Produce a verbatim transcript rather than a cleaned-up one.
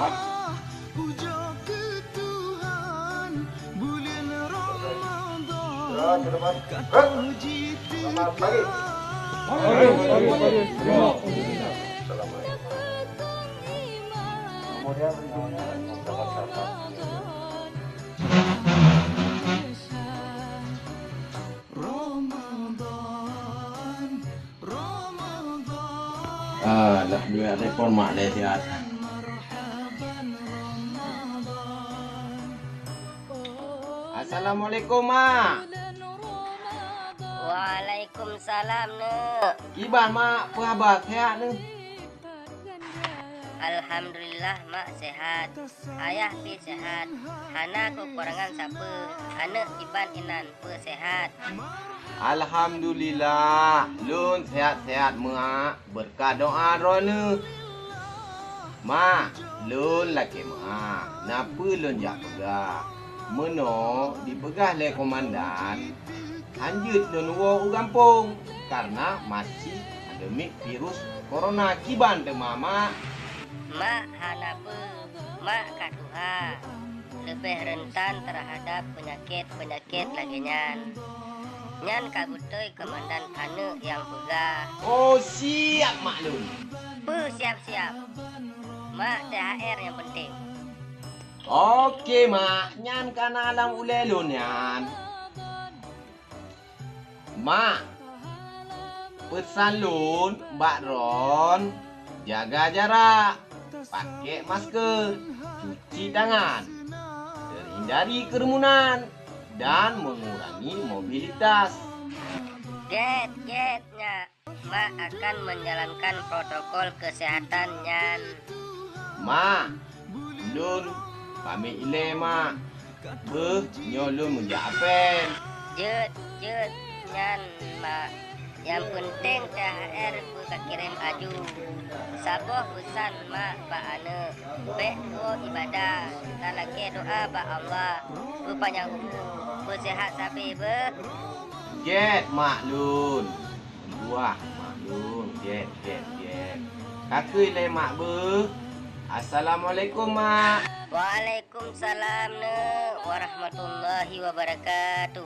Pujoe keu Tuhan, buleuen Ramadhan ka troh jiteuka. Assalamualaikum. Ramadan, Ramadan. Ah, dah dua telepon mak dah sihat. Assalamualaikum, Mak. Waalaikumsalam, Neuk. Kiban, Mak, peue haba, sehat, Neuk? Alhamdulillah, Mak sehat. Ayah pih sehat. Hana keukurangan sapeue. Aneuk kiban inan peusehat. Alhamdulillah, lôn sehat-sehat, Mak. Beureukat doa droeneuh. Mak, lôn lakée meu'ah, na peue lôn jak peugah. Meunoe jipeugah lé komandan, hanjeuet lôn woe u gampông, kareuna maséh pandemi virus corona kiban teuma, Mak. Mak hana peue, Mak ka tuha, leubeh reuntan teuhadab peunyakét-peunyakét lagée nyan. Nyan ka beutôi komandan aneuk nyang peugah. Oh, siap, Mak lôn. Peue siap-siap? Mak, T H R nyang peunteng. Oke, Mak. Nyan ka na lam ulée lôn nyan. Mak, peusan lôn bak droen, jaga jarak, pakai masker, cuci tangan, terhindari kerumunan, dan mengurangi mobilitas. Gét, gét, Nyak. Mak akan menjalankan protokol kesehatan nyan. Mak, lôn pamit ilée, Mak. Beuh, nyoe lôn meujak apel. Jeuet, jeuet nyan, Mak. Nyang peunteng T H R peue ka kirém aju. Saboh peusan Mak bak aneuk, bék tuwoe ibadah, talakée doa bak Allah, peupanyang umu, peuseuhat sabe beuh. Gét, Mak lôn. Buah, Mak lôn. Gét, gét, gét. Ka keuh ilée, Mak beuh. Assalamualaikum, Mak. Waalaikumsalam, Neuk, warahmatullahi wabarakatuh.